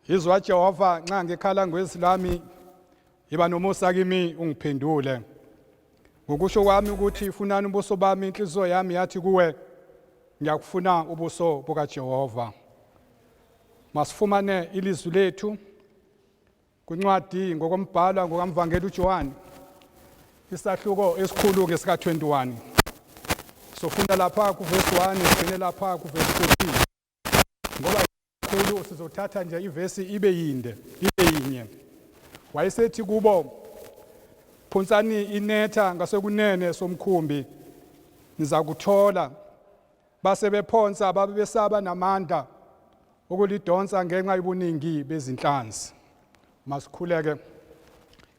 Izwa Jehova nxa ngikhala ngezwi lami, yiba nomusa kimi ungiphendule. Ngokusho kwami ukuthi funani ubuso bami, inhliziyo yami yathi kuwe, ngiyakufuna ubuso bukaJehova. Masifumane ilizwi lethu kwincwadi ngokombhalo ngokamvangeli uJohane, isahluko esikhulu ke sika-21. Sofunda lapha kuvesi 1 sigcine lapha kuvesi 14. Ngoba khulu sizothatha nje ivesi ibe yinde, ibe yinye. Wayesethi kubo, phonsani inetha ngasekunene somkhumbi, nizakuthola. Base bephonsa, babe besaba namandla ukulidonsa ngenxa yobuningi bezinhlanzi. Masikhuleke.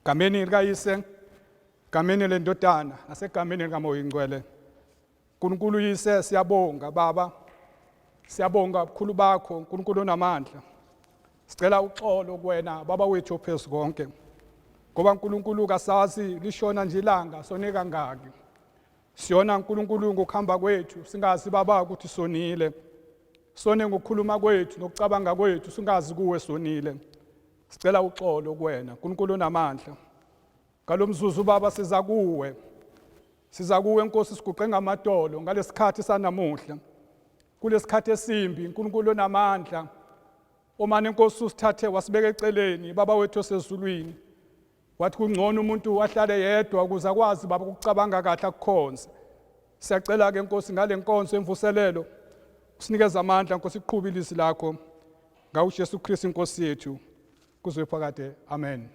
Gameni likaYise, gameni leNdodana, nasegameni likaMoya oyiNgcwele. Nkulunkulu Yise, siyabonga Baba. Siyabonga ubukhulu bakho, Nkulunkulu onamandla. Sicela uxolo kuwena Baba wethu ophezu konke. Ngoba Nkulunkulu kasazi lishona nje ilanga sone kangaki. Siyona Nkulunkulu ngokuhamba kwethu singazi Baba ukuthi sonile. Sone ngokukhuluma kwethu nokucabanga kwethu singazi kuwe sonile. Sicela uxolo kuwena Nkulunkulu onamandla. Ngalomzuzu Baba siza kuwe. Siza kuwe Nkosi siguqe ngamadolo ngalesikhathi sanamuhla. Kulesikhathi esimbi uNkulunkulu onamandla. Omane Nkosi usithathe wasibeka eceleni Baba wethu osezulwini. Wathi kungcono umuntu ahlale yedwa ukuze akwazi Baba ukucabanga kahle akukhonze. Siyacela ke Nkosi ngale nkonzo emvuselelo usinikeze amandla Nkosi iqhube ilizwi lakho ngawo Jesu Kristu inkosi yethu kuze phakade. Amen.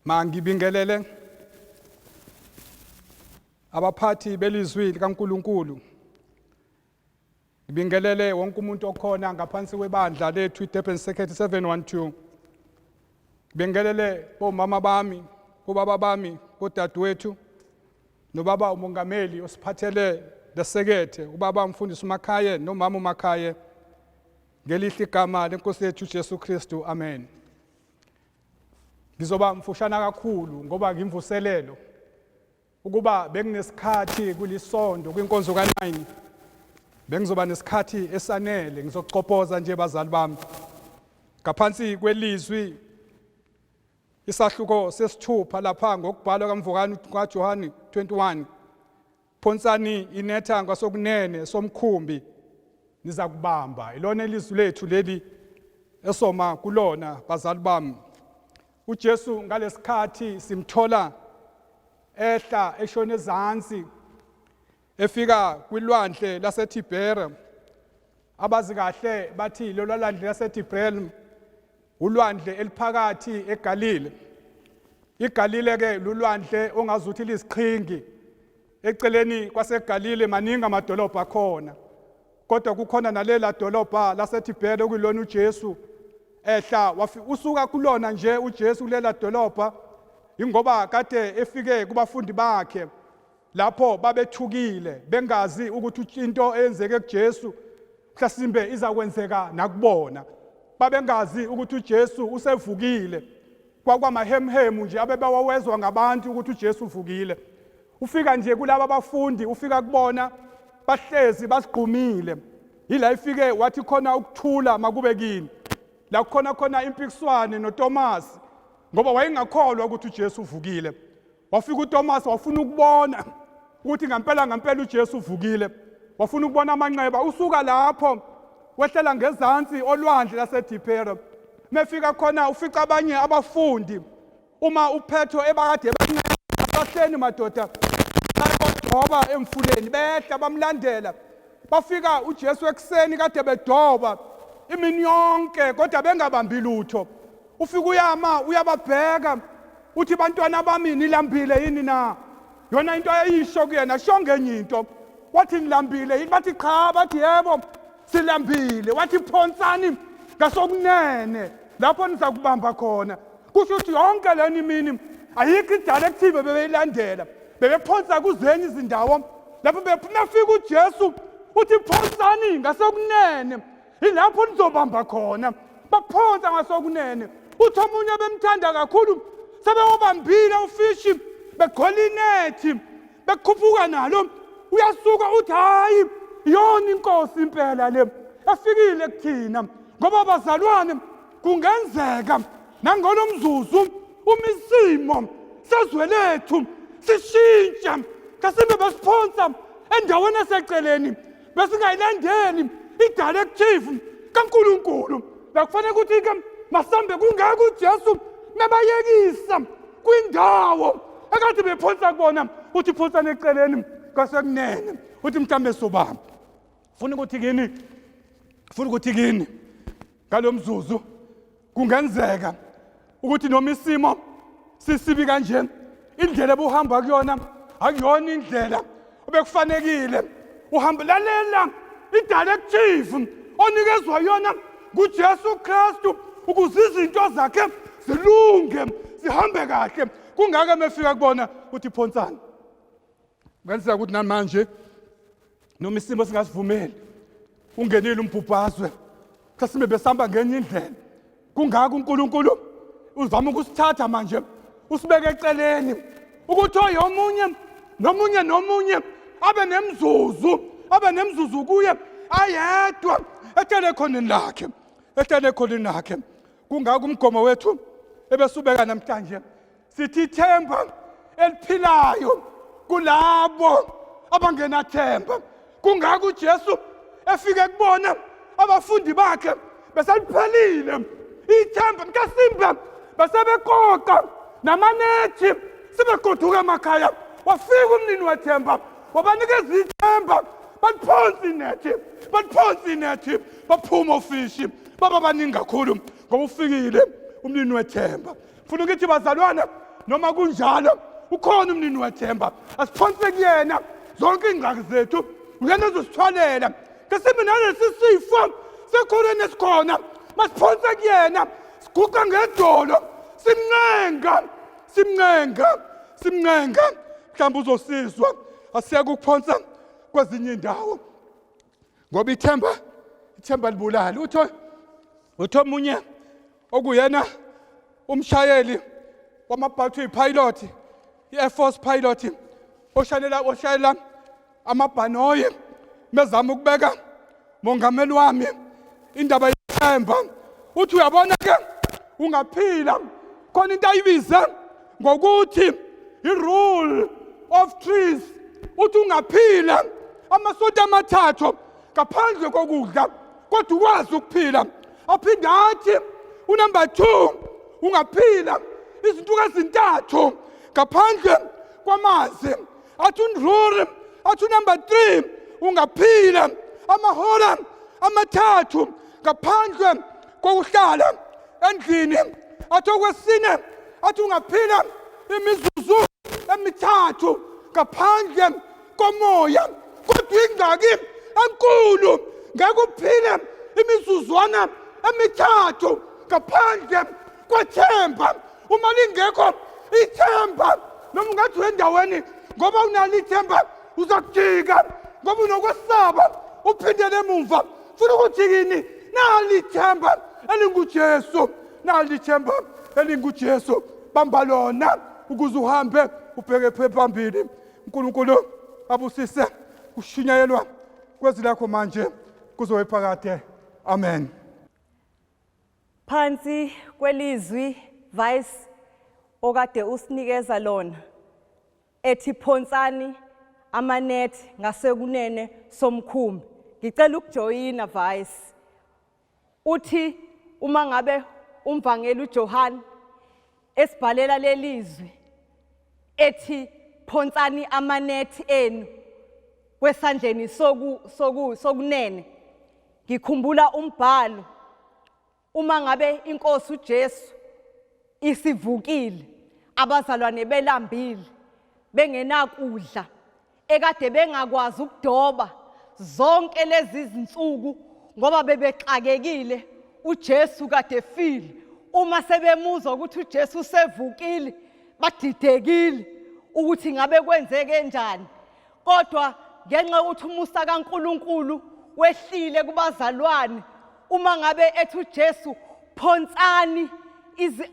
Mangibingelele abaphathi belizwi likaNkuluNkulu. Ngibingelele wonke umuntu okhona ngaphansi kwebandla lethu iDurban Circuit 712. Ngibingelele bomama bami, bobaba bami, bodadewethu nobaba umongameli osiphathele lesekethe, ubaba umfundisi uMakhaye nomama uMakhaye. Ngelihle igama lenkosi yethu uJesu Kristu. Amen. Ngizoba mfushana kakhulu ngoba ngimvuselelo ukuba benginesikhathi kulisonto kwinkonzo ka-9 bengizoba nesikhathi esanele ngizocophoza nje bazali bami ngaphansi kwelizwi isahluko sesithupha lapha ngokubhalwa kamvukani kaJohani 21. Phonsani inetha ngasokunene somkhumbi niza kubamba. Ilona ilizwi lethu leli esoma kulona bazali bami. UJesu ngalesikhathi simthola ehla eshona ezansi efika kwilwandle laseTibere. Abazi kahle bathi lolu lwandle laseTibere ulwandle eliphakathi eGalile. IGalile ke lulwandle ongazuthi liziqhingi. Eceleni kwaseGalile maningi amadolobha akhona. Kodwa kukhona nalela dolobha laseTibhere okuyilona uJesu ehla usuka kulona nje uJesu kulela dolobha ingoba kade efike kubafundi bakhe lapho babethukile bengazi ukuthi into eyenzeke kuJesu mhlasimbe izakwenzeka nakubona. Babengazi ukuthi uJesu usevukile. Kwakwamahemhemu nje abebawawezwa ngabantu ukuthi uJesu uvukile. Ufika nje kulaba bafundi, ufika kubona bahlezi basigqumile. Yila ifike wathi khona ukuthula makube kini. La kukhona khona impikiswane noThomas ngoba wayengakholwa ukuthi uJesu uvukile. Wafika uThomas wafuna ukubona ukuthi ngempela ngempela uJesu uvukile. Wafuna ukubona amanxeba. Usuka lapho wehlela ngezansi olwandle laseTibere. Mefika khona ufica abanye abafundi uma uPetro ebakade ebanxeba madoda bayodoba emfuleni behla bamlandela. Bafika uJesu ekuseni kade bedoba imini yonke kodwa bengabambi lutho. Ufika uyama uyababheka uthi bantwana bami nilambile yini na? Yona into ayisho kuyena sho ngenye into. Wathi nilambile yini? Bathi cha, bathi yebo silambile. Wathi phonsani ngasokunene lapho niza kubamba khona. Kusho ukuthi yonke lena imini ayikho idala ekuthiwe bebeyilandela. Bebephonsa kuzenye izindawo lapho befika uJesu uthi phonsani ngasokunene ilapho nizobamba khona. Baphonsa ngasokunene. Uthi omunye bemthanda kakhulu sebewubambile ufishi begqola inethi bekhuphuka nalo uyasuka uthi hayi yona inkosi impela le efikile kuthina. Ngoba bazalwane, kungenzeka nangolo mzuzu uma isimo sezwe lethu sishintsha, mhlasimbe besiphonsa endaweni eseceleni, besingayilandeli i-directive kaNkulunkulu. Bekufanele ukuthi-ke masambe kungeke uJesu mebayekisa kwindawo ekade bephonsa kubona, uthi phonsana eceleni kwasekunene, uthi mhlawumbe sobamba. Funa ukuthi kini, funa ukuthi kini ngalo mzuzu kungenzeka ukuthi noma isimo sisibi kanje, indlela ebuhamba kuyona akuyona indlela obekufanekile uhambe. Lalela i-directive onikezwa yona nguJesu Kristu ukuze izinto zakhe zilunge, zihambe kahle. Kungake mefika kubona uthi phonsana. Kungenzeka ukuthi namanje noma isimo singasivumeli, ungenile umbhubhazwe, mhlasimbe besihamba ngenye indlela. Kungako uNkulunkulu uzama ukusithatha manje usibeke eceleni, ukuthi oyomunye nomunye nomunye abe nemzuzu, abe nemzuzu kuye ayedwa, ehlele ekhoneni lakhe, ehlele ekhoneni lakhe. Kungako umgomo wethu ebesubeka namhlanje sithi ithemba eliphilayo kulabo abangenathemba. Kungako uJesu efike kubona abafundi bakhe beseliphelile ithemba, mkasimbe besebeqoqa namanethi sebegoduka emakhaya. Wafika umnini wethemba, wabanikeza ithemba, baliphonsa inethi, baliphonsa inethi, baphuma ofishi baba baningi kakhulu, ngoba ufikile umnini wethemba. Funa ukuthi bazalwane, noma kunjalo ukhona umnini wethemba, asiphonse kuyena zonke iy'ngxaki zethu, uyena ozosithwalela. Kesibe nalesi sifo sekhoreni esikhona, masiphonse kuyena, siguqa ngedolo, simncenga, simncenga, simncenga, mhlawumbe uzosizwa. Asiyeke ukuphonsa kwezinye iy'ndawo, ngoba ithemba, ithemba libulala. Utho omunye okuyena umshayeli wamabhathi, uyi-pilot, i-Air Force pilot, oshayela amabhanoyi, mezama ukubeka mongameli wami indaba yethemba, uthi uyabona ke, ungaphila khona into ayibize ngokuthi i-rule of threes. Uthi ungaphila amasonto 3 ngaphandle kokudla, kodwa ukwazi ukuphila. Aphinde athi unumber 2, ungaphila izinsuku ezintathu ngaphandle kwamanzi. Athi undruri, athi unumber 3, ungaphila amahora 3 ngaphandle kokuhlala endlini. Athi okwesine, athi ungaphila imizuzu 3 ngaphandle komoya, kodwa ingxaki enkulu, ngeke uphile imizuzwana 3 ngaphandle kwethemba. Uma lingekho ithemba, noma ungathi endaweni ngoba unalo ithemba, uzakujika ngoba unokwesaba, uphindele emumva. Funa ukuthi kini, nali ithemba elinguJesu, nali ithemba elinguJesu, bamba lona ukuze uhambe ubheke phambili. uNkulunkulu abusise kushunyayelwa kwezwi lakho manje kuzobe phakade. Amen. Phansi kwelizwi, Vice, okade usinikeza lona ethi phonsani amanethi ngasekunene somkhumbi, ngicela ukujoyina, Vice. Uthi uma ngabe umvangeli uJohn esibhalela lelizwi ethi phonsani amanethi enu kwesandleni soku soku sokunene, ngikhumbula umbhalo uma ngabe inkosi uJesu isivukile, abazalwane belambile, bengenakudla, ekade bengakwazi ukudoba zonke lezi zinsuku ngoba bebexakekile, uJesu kade efile. Uma sebemuzwa ukuthi uJesu usevukile, badidekile ukuthi ngabe kwenzeke njani. Kodwa ngenxa yokuthi umusa kaNkuluNkulu wehlile kubazalwane, uma ngabe ethi uJesu phonsani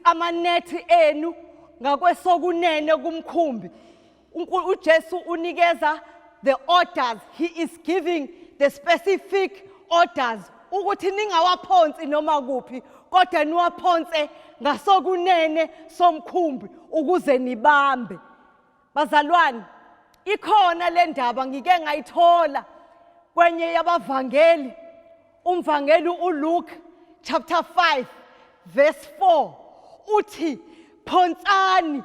amanethi enu ngakwesokunene kumkhumbi, uJesu unikeza the orders. He is giving the specific orders. ukuthi ningawaphonsi noma kuphi kodwa niwaphonse ngasokunene somkhumbi ukuze nibambe. Bazalwane, ikhona le ndaba ngike ngayithola kwenye yabavangeli, umvangeli uLuke chapter 5 verse 4 uthi phonsani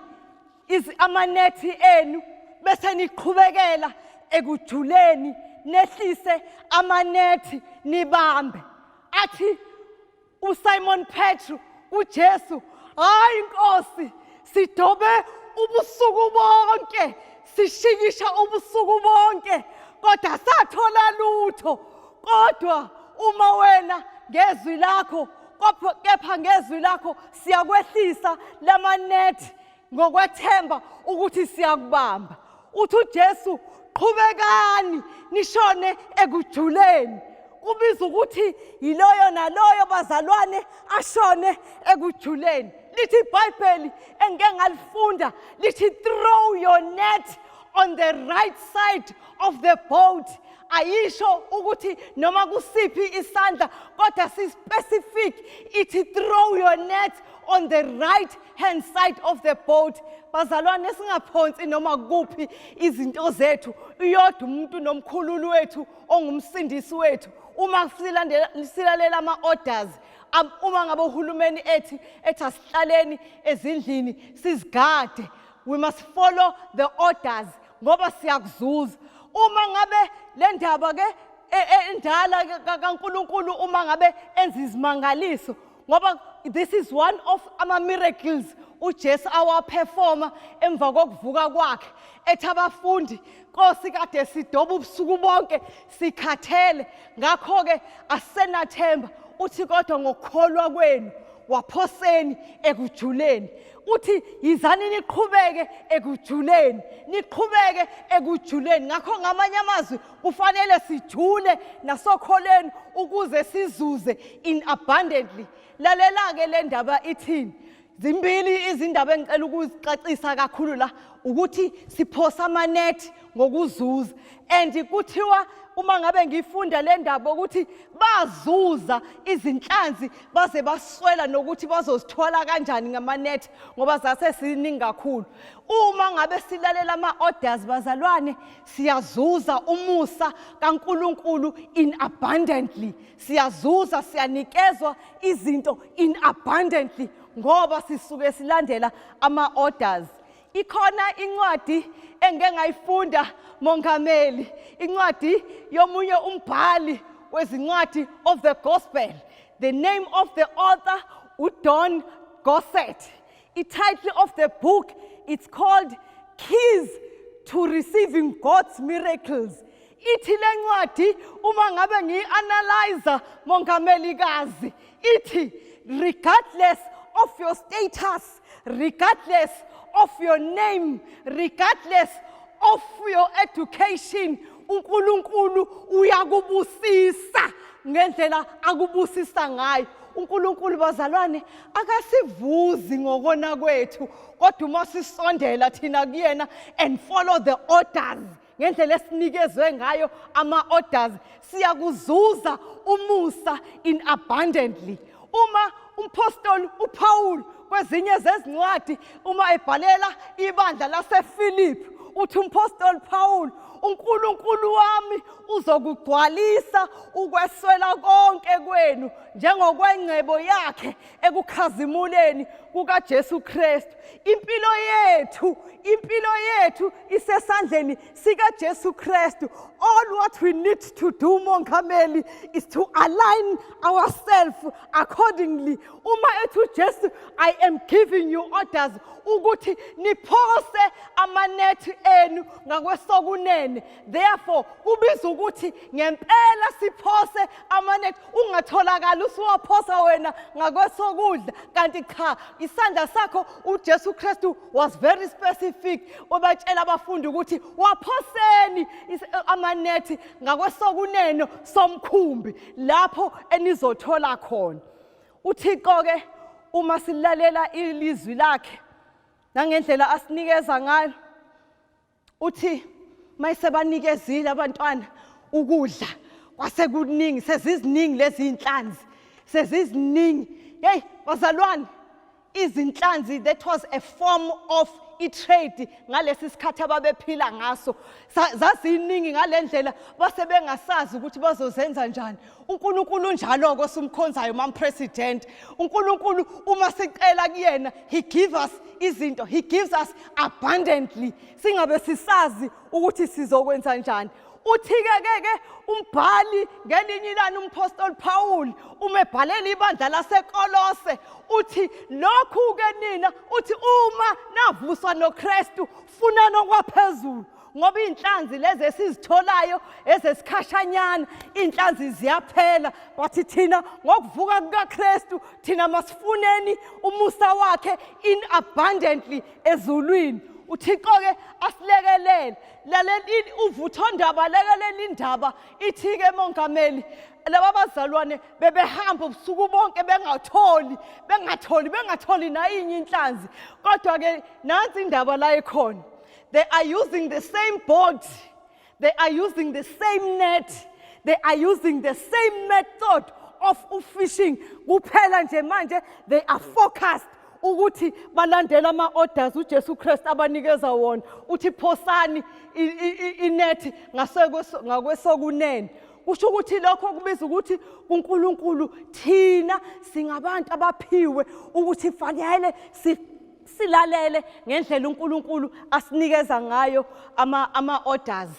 amanethi enu bese niqhubekela ekujuleni nehlise amanethi nibambe. Athi uSimon Petru kuJesu, hayi Nkosi, sidobe ubusuku bonke, sishikisha ubusuku bonke, kodwa sathola lutho. Kodwa uma wena ngezwi lakho, kepha ngezwi lakho siyakwehlisa lamanethi ngokwethemba ukuthi siyakubamba. Uthi uJesu, qhubekani nishone ekujuleni. Kubiza ukuthi yiloyo naloyo bazalwane ashone ekujuleni. Lithi iBhayibheli engike ngalifunda lithi throw your net on the right side of the boat. Ayisho ukuthi noma kusiphi isandla, kodwa si specific, ithi throw your net on the right hand side of the boat. Bazalwane, singaphonsi noma kuphi izinto zethu. Iyodwa umuntu nomkhululi wethu ongumsindisi wethu. Uma silandela silalela ama orders, uma ngabe uhulumeni ethi asihlaleni ezindlini sizigade, we must follow the orders ngoba siyakuzuza. Uma ngabe le ndaba ke endala kaNkuluNkulu, uma ngabe enza izimangaliso, ngoba this is one of ama miracles uJesu awaperforma emva kokuvuka kwakhe, ethi abafundi, Nkosi, kade sidoba ubusuku bonke, sikhathele, ngakho ke asisenathemba. Uthi kodwa ngokukholwa kwenu waphoseni ekujuleni. Uthi yizani niqhubeke ekujuleni, niqhubeke ekujuleni. Ngakho ngamanye amazwi kufanele sijule nasokholweni ukuze sizuze in abundantly. Lalela-ke le ndaba ithini. Zimbili izindaba engicela ukuzicacisa kakhulu la, ukuthi siphosa amanethi ngokuzuza. And kuthiwa uma ngabe ngifunda le ndaba ukuthi bazuza izinhlanzi baze baswela nokuthi bazozithola kanjani ngamanethi ngoba zase siningi kakhulu. Uma ngabe silalela ama-orders bazalwane, siyazuza umusa kaNkuluNkulu in abundantly. Siyazuza, siyanikezwa izinto in abundantly ngoba sisuke silandela ama-orders. Ikhona incwadi engike ngayifunda Mongameli, incwadi yomunye umbhali wezincwadi of the gospel. The name of the author uDon Gossett. The title of the book, it's called Keys to Receiving God's Miracles. Ithi le ncwadi uma ngabe ngiyi-analyza Mongamelikazi, ithi regardless of your status, regardless of your name, regardless of your education, uNkulunkulu uyakubusisa ngendlela akubusisa ngayo. uNkulunkulu bazalwane akasivuzi ngokona kwethu, kodwa uma sisondela thina kuyena and follow the orders ngendlela esinikezwe ngayo ama-orders, siyakuzuza umusa in abundantly. Uma umpostoli uPaul kwezinye zezincwadi uma ebhalela ibandla laseFilipi, uthi umpostoli Paul, uNkulunkulu wami uzokugcwalisa ukweswela konke kwenu njengokwengcebo yakhe ekukhazimuleni kukaJesu Kristu. Impilo yethu, impilo yethu isesandleni sikaJesu Kristu. All what we need to do Mongameli is to align ourselves accordingly. Uma ethi uJesu, I am giving you orders ukuthi niphose amanethi enu ngakwesokunene, therefore kubiza ukuthi ngempela siphose amanethi. Ungatholakali usuwaphosa wena ngakwesokudla, kanti cha, isandla sakho. uJesu Kristu was very specific, ubatshela abafundi ukuthi waphoseni amanethi ngakwesokunene somkhumbi lapho enizothola khona. uThixo ke uma silalela ilizwi lakhe nangendlela asinikeza ngayo, uthi mayisebanikezile abantwana ukudla, Kwase kuningi, seziziningi lezi inhlanzi, seziziningi. Hey bazalwane, izinhlanzi, that was a form of i-trade ngalesi sikhathi ababephila ngaso. Zaziningi ngalendlela base bengasazi ukuthi bazozenza njani. UNkulunkulu unjalo-ke osumkhonzayo, Mam President. UNkulunkulu uma sicela kuyena, he give us izinto, he gives us abundantly, singabe sisazi ukuthi sizokwenza njani. Uthi-ke ke ke umbhali ngelinye ilanga, umpostoli Paul, uma ebhalela ibandla laseKolose, uthi lokhu-ke nina, uthi uma navuswa noKristu, funani okwaphezulu, ngoba iy'nhlanzi lezi esizitholayo ezesikhashanyana, iy'nhlanzi ziyaphela. Bathi thina ngokuvuka kukaKristu, thina masifuneni umusa wakhe in abundantly ezulwini. UThixo-ke asilekelele. Lalela uvuthondaba, lekelela indaba. Ithi-ke mongameli, laba bazalwane bebehamba ubusuku bonke bengatholi, bengatholi, bengatholi nayinye inhlanzi. Kodwa-ke nansi indaba la ekhona: they are using the same boat, they are using the same net, they are using the same method of fishing. Kuphela nje manje they are focused ukuthi balandela ama-orders uJesu Kristu abanikeza wona. Uthi phosani inethi ngakwesokunene. Kusho ukuthi lokho kubiza ukuthi kuNkulunkulu thina singabantu abaphiwe ukuthi fanele silalele ngendlela uNkulunkulu asinikeza ngayo ama orders.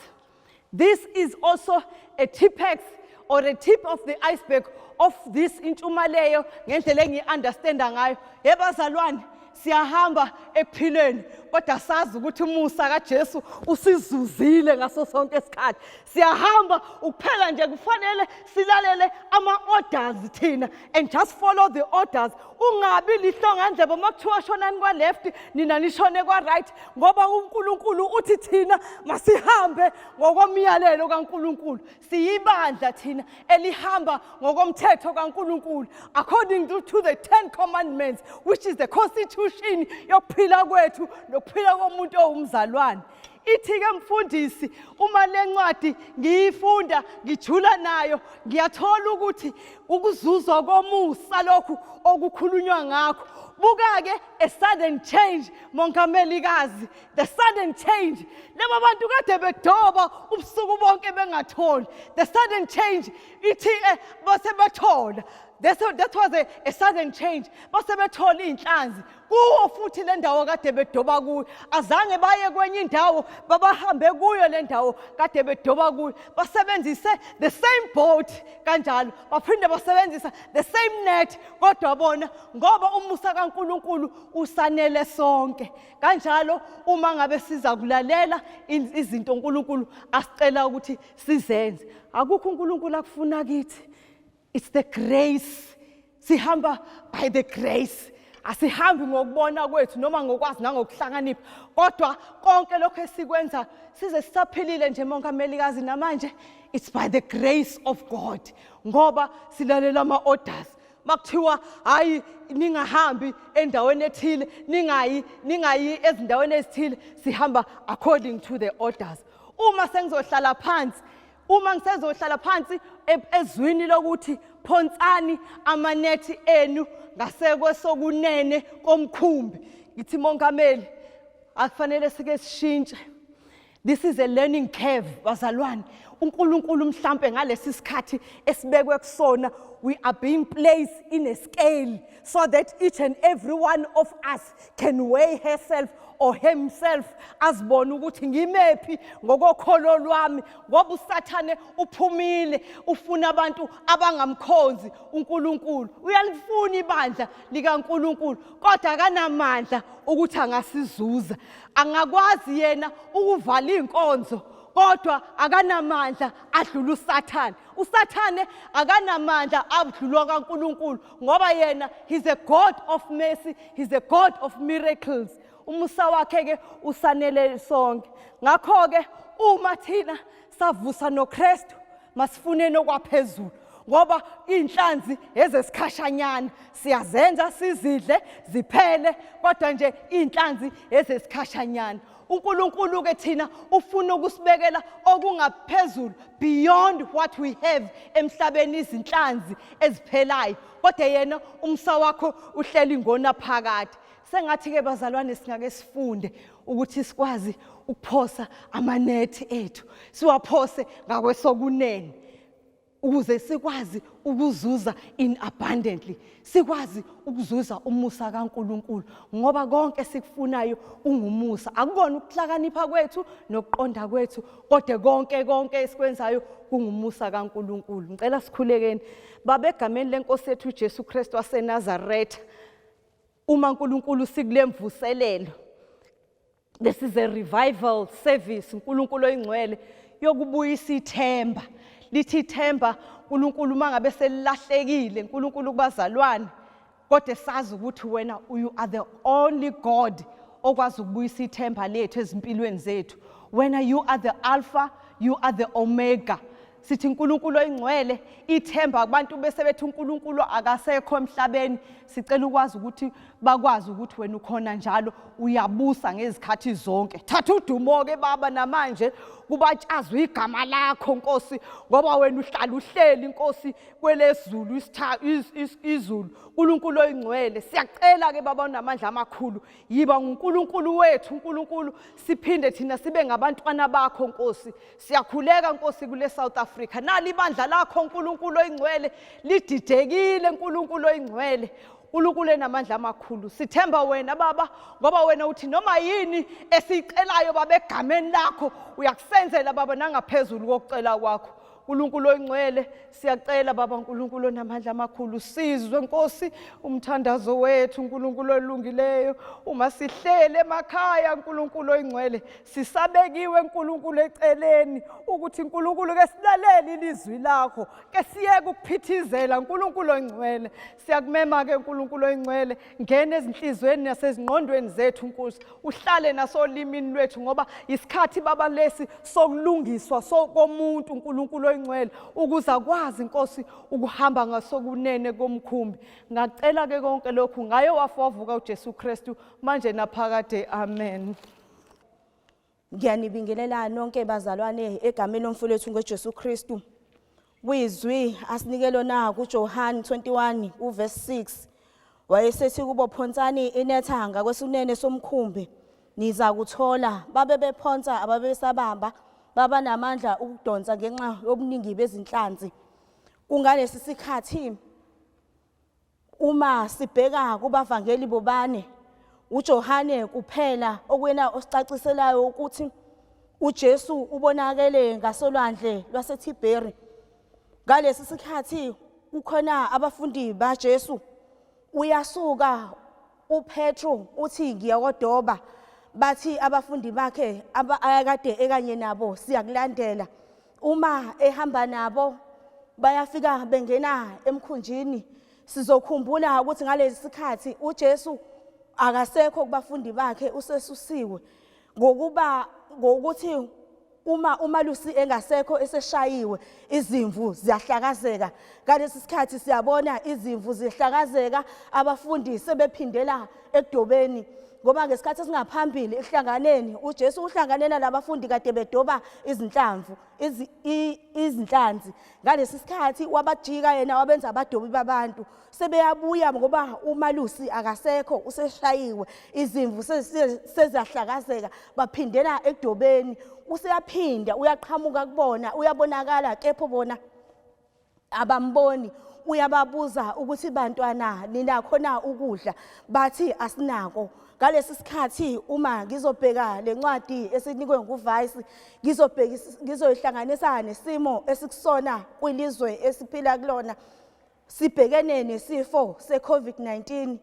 This is also a tipex or a tip of the iceberg of this intshumayelo ngendlela engiyi-understanda ngayo. Yebazalwane, siyahamba ekuphileni kodwa sazi ukuthi umusa kaJesu usizuzile ngaso sonke isikhathi. Siyahamba ukuphela nje kufanele silalele ama-orders thina and just follow the orders. Ungabi lihlongandlebe uma kuthiwa shonani kwa-left, nina nishone kwa-right, ngoba uNkulunkulu uthi thina masihambe ngokomyalelo kaNkulunkulu. Siyibandla thina elihamba ngokomthetho kaNkulunkulu according to the 10 Commandments, which is the constitution yokuphila kwethu nokuphila komuntu owumzalwane. Ithi-ke mfundisi, uma le ncwadi ngiyifunda ngijula nayo, ngiyathola ukuthi ukuzuzwa komusa lokhu okukhulunywa ngakho. Buka-ke a sudden change, mongamelikazi, the sudden change. Laba bantu kade bedoba ubusuku bonke bengatholi. The sudden change ithi base bethola. That was a sudden change. Base bethola iy'nhlanzi kuwo futhi le ndawo kade bedoba kuyo. Azange baye kwenye indawo, babahambe kuyo le ndawo kade bedoba kuyo. Basebenzise the same boat kanjalo, baphinde basebenzisa the same net, kodwa bona ngoba umusa kaNkulunkulu usanele sonke. Kanjalo uma ngabe siza kulalela izinto uNkulunkulu asicela ukuthi sizenze, akukho uNkulunkulu akufuna kithi. It's the grace. Sihamba by the grace, asihambi ngokubona kwethu noma ngokwazi nangokuhlakanipha, kodwa konke lokho esikwenza size sisaphilile nje, mongamelikazi, namanje, it's by the grace of God, ngoba silalela ama-orders. Makuthiwa hayi, ningahambi endaweni ethile, ningayi, ningayi ezindaweni ezithile, sihamba according to the orders. Uma sengizohlala phansi, uma ngisezohlala phansi ezwini lokuthi phonsani amanethi enu ngasekwesokunene komkhumbi, ngithi mongameli, akufanele sike sishintshe. This is a learning curve, bazalwane. UNkulunkulu mhlambe ngalesi sikhathi esibekwe kusona, we are being placed in a scale so that each and every one of us can weigh herself or himself, azibone ukuthi ngimephi ngokokholo lwami, ngoba uSathane uphumile ufuna abantu abangamkhonzi uNkulunkulu. Uyalifuna ibandla likaNkulunkulu, kodwa akanamandla ukuthi angasizuza. Angakwazi yena ukuvala inkonzo, kodwa akanamandla adlula uSathane. USathane akanamandla adlulwa kaNkulunkulu, ngoba yena he's a God of mercy, he's a God of miracles. Umusa wakhe ke usanele sonke. Ngakho ke uma thina savusa noKristu, masifuneni okwaphezulu, ngoba inhlanzi ezesikhashanyana siyazenza sizidle ziphele, kodwa nje inhlanzi ezesikhashanyana. uNkulunkulu ke thina ufuna ukusibekela okungaphezulu beyond what we have emhlabeni izinhlanzi eziphelayo kodwa yena umsa wakho uhleli ngona phakade sengathi ke bazalwane singake sifunde ukuthi sikwazi ukuphosa amanethi ethu siwaphose ngakwesokunene ukuze sikwazi ukuzuza in abundantly sikwazi ukuzuza umusa kaNkuluNkulu ngoba konke sikufunayo ungumusa akukona ukuhlakanipha kwethu nokuqonda kwethu kodwa konke konke esikwenzayo kungumusa kaNkuluNkulu ngicela sikhulekeni baba egameni lenkosi yethu uJesu Kristu waseNazaretha uma uNkulunkulu sikule mvuselelo This is a revival service uNkulunkulu oyingcwele yokubuyisa ithemba. Lithi ithemba uNkulunkulu uma ngabe selilahlekile uNkulunkulu kubazalwane kodwa sazi ukuthi wena you are the only God okwazi ukubuyisa ithemba lethu ezimpilweni zethu. Wena you are the alpha, you are the omega. Sithi uNkulunkulu oyingcwele ithemba kubantu bese bethi uNkulunkulu akasekho emhlabeni sicela ukwazi ukuthi bakwazi ukuthi wena ukhona njalo uyabusa ngezikhathi zonke thatha udumo ke baba namanje kubatshazwe igama lakho Nkosi ngoba wena uhlala uhleli Nkosi kwelezulu isitha izulu uNkulunkulu oyingcwele siyacela ke baba unamandla amakhulu yiba nguNkulunkulu wethu uNkulunkulu siphinde thina sibe ngabantwana bakho Nkosi Siyakhuleka Nkosi kule South Africa. Nali ibandla lakho uNkulunkulu oyingcwele lididekile uNkulunkulu oyingcwele. uNkulunkulu enamandla amakhulu. Sithemba wena baba ngoba wena uthi noma yini esiyicelayo baba egameni lakho uyakusenzela baba nangaphezulu kokucela kwakho. uNkulunkulu oyingcwele siyacela baba uNkulunkulu onamandla amakhulu sizwe Nkosi umthandazo wethu uNkulunkulu olungileyo uma sihlele emakhaya uNkulunkulu oyingcwele sisabekiwe uNkulunkulu eceleni ukuthi uNkulunkulu ke silalele ilizwi lakho ke siyeke ukuphithizela uNkulunkulu oyingcwele siyakumema ke uNkulunkulu oyingcwele ngena ezinhlizweni nasezingqondweni zethu Nkosi uhlale nasolimini lwethu ngoba isikhathi baba lesi sokulungiswa sokomuntu uNkulunkulu oyingcwele ukuze akwazi Nkosi ukuhamba ngasokunene komkhumbi ngacela ke konke lokhu ngaye wafa wavuka uJesu Kristu manje naphakade amen Ngiyanibingelela nonke bazalwane egameni lomfowethu ngoJesu Kristu. Kwizwi asinike lona kuJohn 21 uverse 6. Wayesethi kubo phonsani inetha ngakwesunene somkhumbi niza kuthola babe bephonsa ababesabamba baba namandla ukudonsa ngenxa yobuningi bezinhlanzi. Kungalesi sikhathi Uma sibheka kubavangeli bobane, uJohane kuphela okuyena osicaciselayo ukuthi uJesu ubonakele ngasolwandle lwaseThibheri. Ngalesi sikhathi kukhona abafundi baJesu. Uyasuka uPetru uthi ngiyakodoba bathi abafundi bakhe ayakade ekanye nabo siyakulandela. Uma ehamba nabo bayafika bengena emkhunjini. Sizokhumbula ukuthi ngalesi sikhathi uJesu akasekho kubafundi bakhe usesusiwe ngokuba ngokuthi uma umalusi engasekho eseshayiwe izimvu ziyahlakazeka ngalesi sikhathi siyabona izimvu zihlakazeka abafundi sebephindela ekudobeni ngoba ngesikhathi esingaphambili ekuhlanganeni uJesu uhlangane nalabafundi kade bedoba izinhlamvu izinhlanzi ngalesi sikhathi wabajika yena wabenza abadobi babantu sebeyabuya ngoba umalusi akasekho useshayiwe izimvu seziyahlakazeka baphindela ekudobeni useyaphinda uyaqhamuka kubona uyabonakala kepha bona abamboni uyababuza ukuthi bantwana ninakho na ukudla bathi asinako ngalesi sikhathi uma ngizobheka lencwadi esinikwe nguVice ngizobheka ngizoyihlanganisa nesimo esikusona kwilizwe esiphila kulona sibhekene nesifo seCovid-19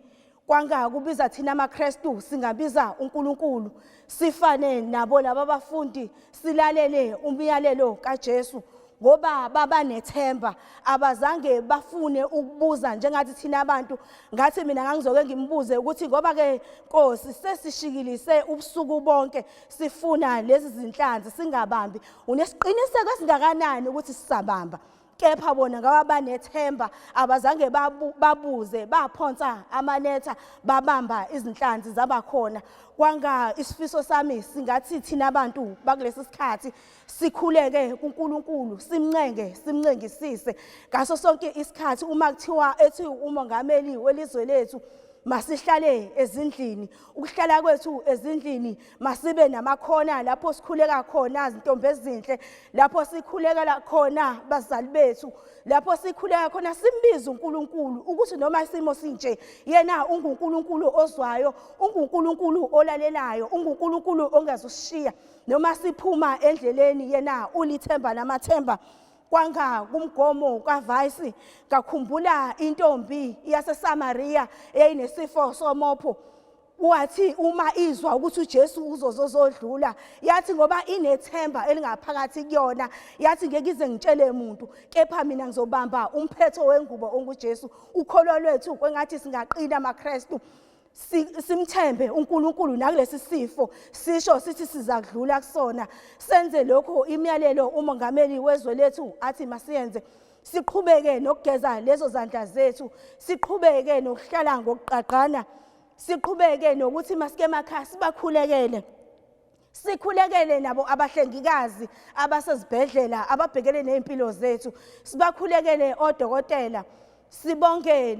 kwanga kubiza thina amaKristu singabiza uNkulunkulu sifane nabo laba bafundi silalele umyalelo kaJesu ngoba baba nethemba abazange bafune ukubuza njengathi thina abantu ngathi mina ngangizoke ngimbuze ukuthi ngoba ke Nkosi sesishikilise ubusuku bonke sifuna lezi zinhlanzi singabambi unesiqiniseko esingakanani ukuthi sisabamba. Kepha bona ngaba banethemba, abazange babuze, baphonsa amanetha, babamba izinhlanzi zabakhona. Kwanga isifiso sami singathi thina abantu bakulesi sikhathi sikhuleke kuNkulunkulu, simncenge, simncengisise ngaso sonke isikhathi. Uma kuthiwa ethi umongameli welizwe lethu masihlale ezindlini, ukuhlala kwethu ezindlini masibe namakhona lapho sikhuleka khona, zintombi ezinhle, lapho sikhulekela khona bazali bethu, lapho sikhuleka khona simbize uNkulunkulu ukuthi noma isimo sinje, yena unguNkulunkulu ozwayo, unguNkulunkulu olalelayo, unguNkulunkulu ongazushiya noma siphuma endleleni, yena ulithemba namathemba. Kwanga kumgomo kaVayisi ngakhumbula intombi yaseSamaria eyayinesifo somopho. Wathi uma izwa ukuthi uJesu uzozozodlula, yathi ngoba inethemba elingaphakathi kuyona, yathi ngeke ize ngitshele muntu, kepha mina ngizobamba umphetho wengubo onguJesu. Ukholo lwethu kwengathi singaqina amaKristu, simthembe uNkulunkulu nakulesi sifo, sisho sithi siza kudlula kusona, senze lokho imiyalelo umongameli wezwe lethu athi masiyenze. Siqhubeke nokugeza lezo zandla zethu, siqhubeke nokuhlala ngokuqaqana, siqhubeke nokuthi masike emakhaya sibakhulekele, sikhulekele nabo abahlengikazi abasezibhedlela ababhekele nezimpilo zethu, sibakhulekele odokotela, sibonge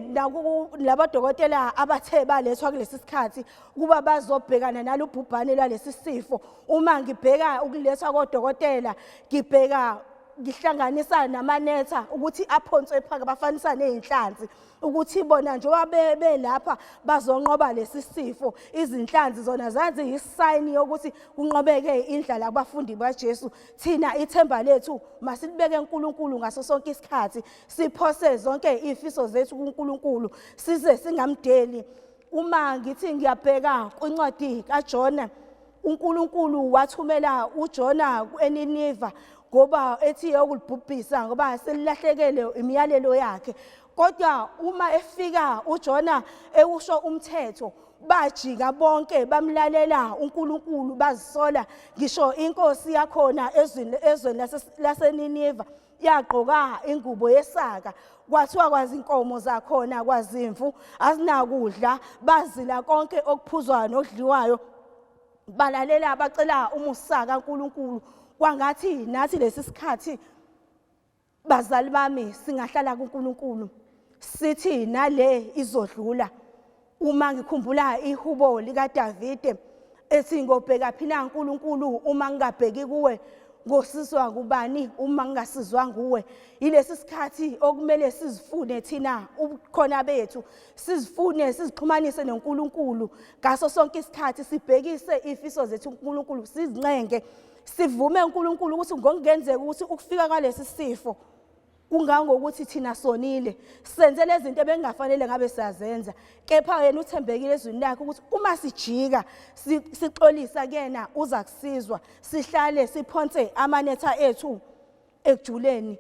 labodokotela abathe balethwa kulesi sikhathi ukuba bazobhekana nalubhubhane lwalesi sifo. Uma ngibheka ukulethwa kodokotela, ngibheka ngihlanganisa namanetha ukuthi aphonswe phaka, bafanisa nezinhlanzi ukuthi bona njengoba belapha bazonqoba lesi sifo. Izinhlanzi zona zazi yisayini yokuthi kunqobeke indlala kubafundi baJesu. Thina ithemba lethu masilibeke uNkulunkulu ngaso sonke isikhathi, siphose zonke izifiso zethu kuNkulunkulu, size singamdeli. Uma ngithi ngiyabheka kwincwadi kaJona, uNkulunkulu wathumela uJona eNiniva ngoba ethi yokulibhubhisa ngoba selilahlekele imiyalelo yakhe. Kodwa uma efika uJona ewusho umthetho, bajika bonke bamlalela uNkulunkulu, bazisola. Ngisho inkosi yakhona ezweni laseNiniva yagqoka ingubo yesaka, kwathiwa kwazinkomo zakhona kwazimvu azinakudla, bazila konke okuphuzwayo nokudliwayo, balalela bacela umusa kaNkulunkulu. Kwangathi nathi lesi sikhathi bazali bami singahlala kuNkulunkulu, sithi nale izodlula. Uma ngikhumbula ihubo likaDavide ethi ngobheka phi na uNkulunkulu uma ngingabheki kuwe, ngosizwa kubani uma ngingasizwa nguwe. Yilesi sikhathi okumele sizifune thina ubukhona bethu, sizifune sizixhumanise noNkulunkulu ngaso sonke isikhathi, sibhekise izifiso zethu kuNkulunkulu, sizincenge, sivume uNkulunkulu ukuthi ngokungenzeka ukuthi ukufika kwalesi sifo kungangokuthi thina sonile, senze lezi zinto ebengafanele ngabe siyazenza, kepha yena uthembekile ezwini lakhe ukuthi uma sijika sixolisa kuyena uza kusizwa, sihlale siphonse amanetha ethu ekujuleni.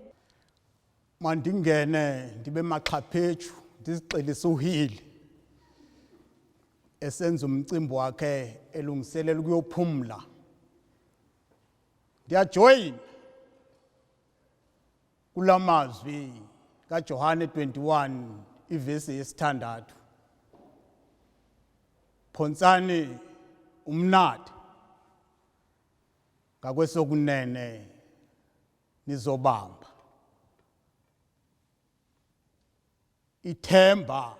Mandingene ndibe maxhaphetshu ndizixelise uhili esenza umcimbi wakhe elungiselela ukuyophumla. Ndiyajoyina kulamazwi kaJohane 21 ivesi yesithandathu, phonsani umnatha ngakwesokunene nizobamba ithemba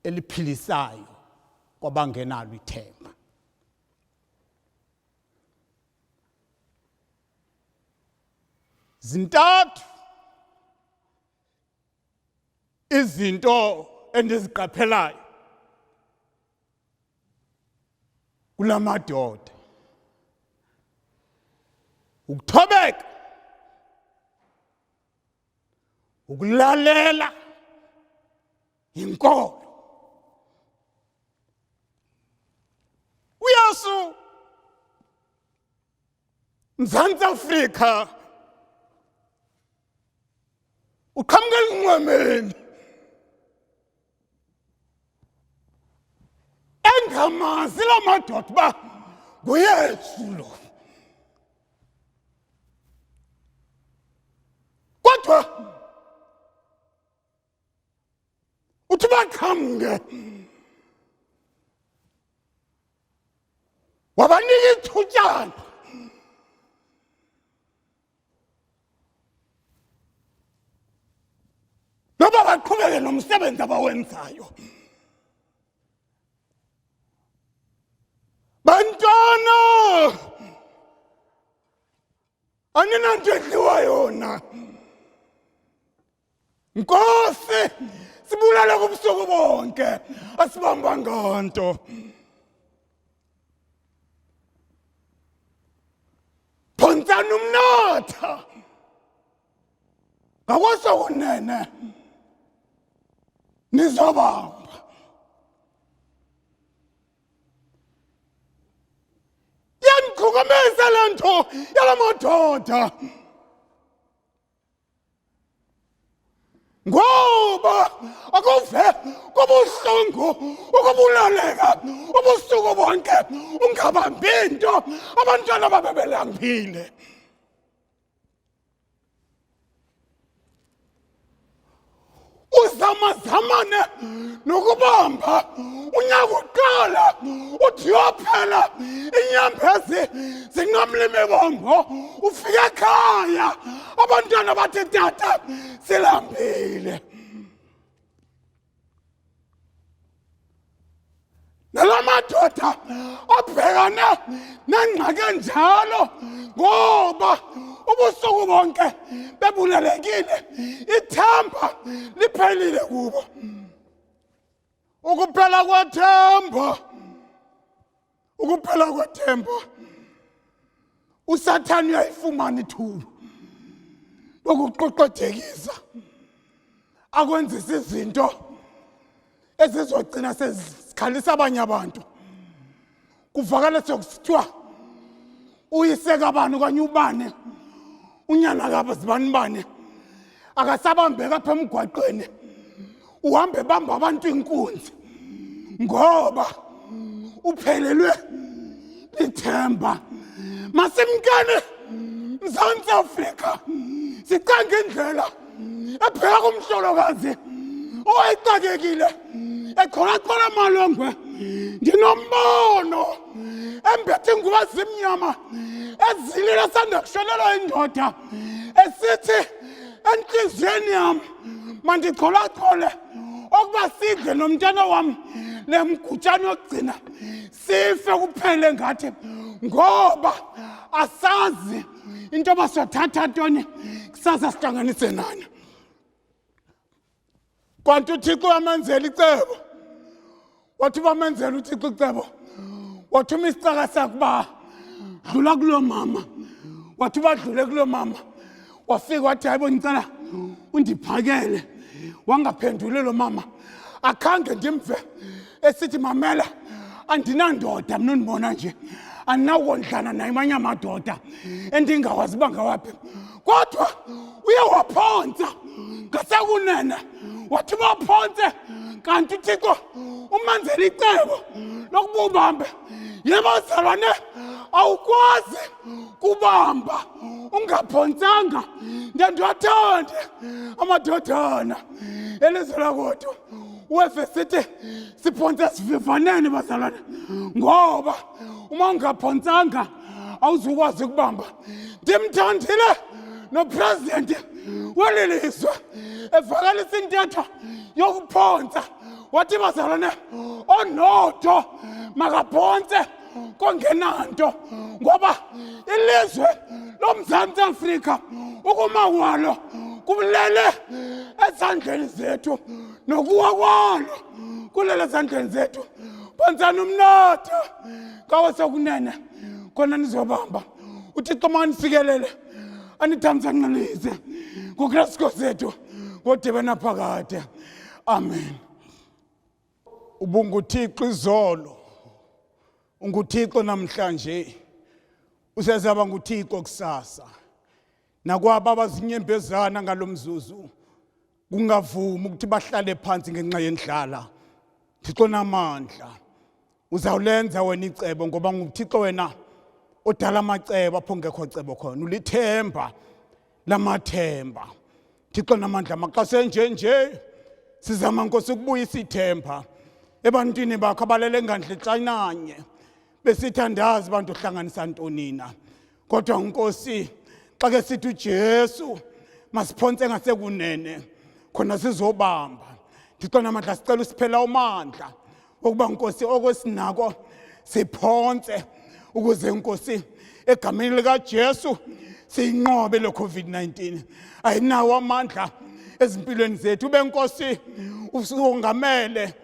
eliphilisayo kwabangenalo ithemba. Zintathu izinto endiziqaphelayo kulamadoda: ukuthobeka, ukulalela inkolo. uYesu Mzantsi Afrika uqhamuka elinxwemeni engamazi la madoda uba nguYesu lo. Kodwa uthi baqhamuke wabanika ithutyana noba baqhubeke nomsebenzi abawenzayo. Bantwana, aninanto edliwa yona. Nkosi, sibulale kubusuku bonke, asibambanga nto. Phonsani umnatha ngakwasokunene, nizobamba. Yandichukumisa le nto yala madoda, ngoba akuve kubuhlungu ukubulaleka ubusuku bonke ungabambi nto, abantwana babebelambile. Uzamazamane nokubamba unyaka uqala uthi uyophela, inyembezi zinqamla imibombo. Ufika ekhaya, abantwana bathi, "Tata, silambile." Nala madoda abhekane nengxaki enjalo, ngoba ubusuku bonke bebulelekile, ithemba liphelile kubo. Ukuphela kwethemba, ukuphela kwethemba, uSathane uyayifumana ithuba lokuqoqodekisa, akwenzisa izinto ezizogcina sezikhalisa abanye abantu. Kuvakala sekusithiwa uyise kabani okanye ubani, unyana kabo zibani bani, akasabambeka apha emgwaqweni, uhambe bamba abantu inkunzi ngoba uphelelwe lithemba. Masimkane, Mzantsi Afrika, sicange indlela ebheka kumhlolokazi owayexakekile echolachola amalongwe. Ndinombono embethe ingubo ezimnyama, ezilile, sanda kushonelwa indoda, esithi, "Entliziyweni yam mandicholachole okuba sidle nomntana wam le mgutshane yokugcina, sife kuphele ngathi, ngoba asazi into yoba siyothatha ntoni kusasa sihlanganise nani." Kanti uThixo uyamenzela icebo. Wathi bamenzela uThixo icebo, wathuma isicaka sakhe uba dlula kuloo mama. Wathi badlule kuloo mama, wafika wathi, "Hayibo, ndicela undiphakele." Wangaphenduli lo mama. Akhange ndimve esithi, "Mamela, andinandoda mna, undibona nje andinawukondlana naye amanye amadoda endingawazi uba ngawaphi." Kodwa uye waphonsa ngasekunene. Wathi baphonse, kanti uThixo umenzela icebo lokuba ubambe. Yebo zalwane, awukwazi kubamba ungaphonsanga. Ndandiwathande amadodana elizwe lakodwa uwefe sithi siphonse sivivaneni, bazalwane, ngoba uma ungaphonsanga awuzukwazi ukubamba. Ndimthandile nopresidenti weli lizwe evakalisa intetho yokuphonsa. Wathi, "Bazalwane, onotho makaphonse kongenanto, ngoba ilizwe loMzantsi Afrika ukuma kwalo kulele ezandleni zethu, nokuwa kwalo kulele ezandleni zethu. Phonsani umnotho kawasekunene khona nizobamba." UThixo makanisikelele, anithamsanqelise ngoKristu Nkosi zethu ngodebe naphakade. Amen. UbunguThixo izolo, unguThixo namhlanje, usezaba nguThixo kusasa. Nakwaba abazinyembezana ngalomzuzu, kungavumi ukuthi bahlale phansi ngenxa yendlala. Thixo namandla, uzawulenza wena icebo, ngoba nguThixo wena odala amacebo apho ngekho cebo khona. Ulithemba lamathemba. Thixo namandla maxa senje nje sizama Nkosi ukubuyisa ithemba ebantwini bakho abalele ngandletshanyanye besithi andazi bantu hlanganisa ntonina kodwa Nkosi xa ke sithi uJesu masiphonse ngasekunene khona sizobamba. Thixo namandla sicela usiphela amandla ukuba Nkosi okwesinako siphonse ukuze Nkosi egameni likaJesu siyinqobe le COVID-19. Ayinawo amandla ezimpilweni zethu. Ube Nkosi usongamele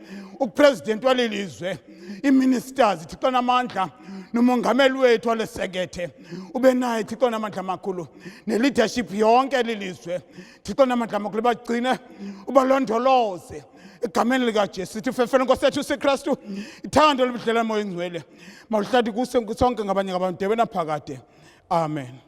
upresident walelizwe, iministers, Thixo namandla, nomongameli wethu walesekethe ube naye, Thixo namandla amakhulu, ne-leadership yonke lelizwe, Thixo namandla amakhulu, bagcine ubalondoloze egameni likaJesu. Sithi fefele Nkosi yethu uSikristu, ithando lobudlelwane moya ingcwele mawuhlale kuse sonke ngabanye ngabantu debe naphakade. Amen.